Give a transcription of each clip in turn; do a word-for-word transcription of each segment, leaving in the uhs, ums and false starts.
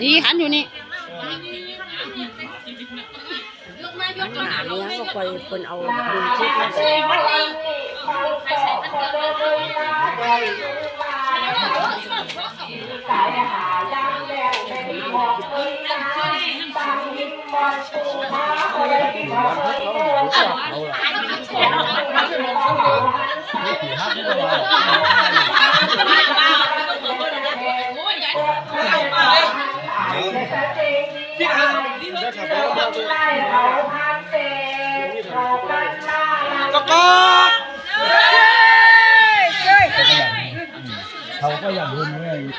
นี่หันอยู่นี่ อันนี้ก็คอยเพิ่นเอาบุญชุดมาใส่ เขาก็อยากรู้เรื่องนี้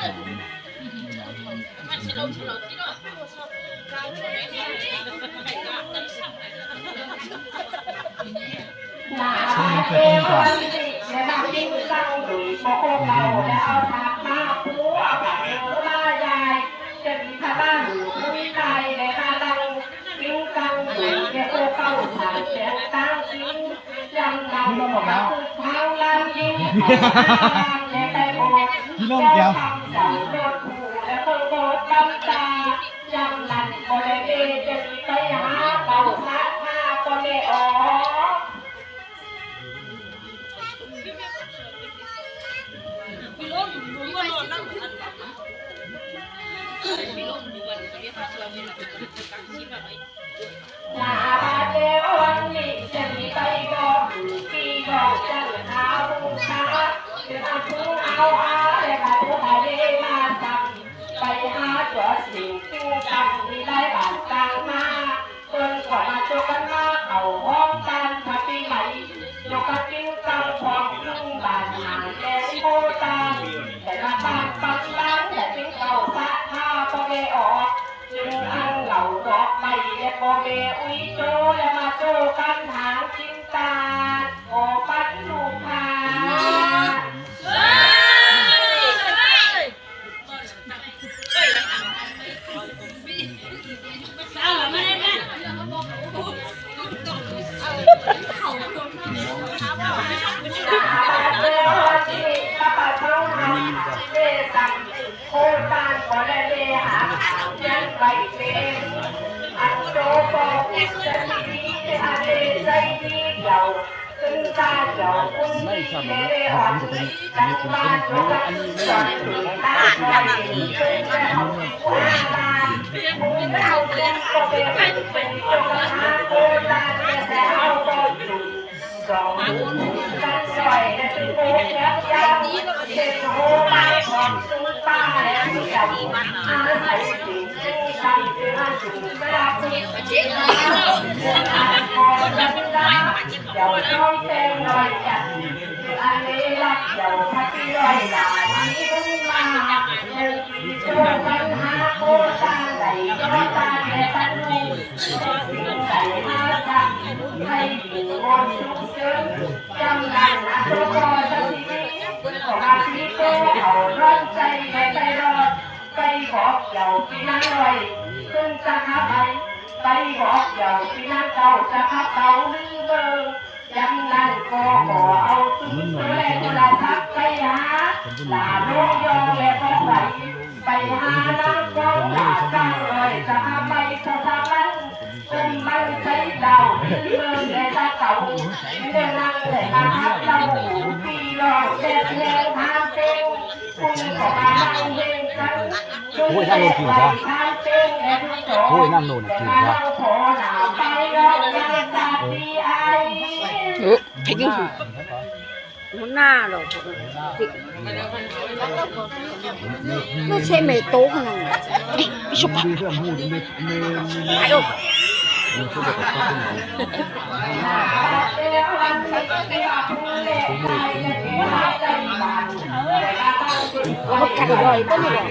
พี่น้องแก้ว โอ้ย นั่งโน่นน่ะ กิ่งวะ เออ ไปดู หัวหน้าเหรอ ไม่ใช่เมโต้ขนาดนั้น เฮ้ย ไปชุบปะ ไปดู เอามากัดเลยก็ไม่ได้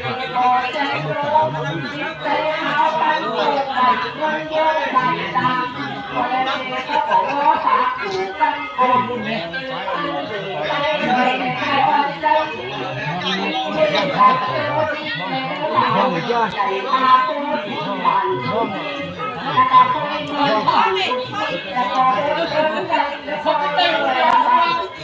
Thank you.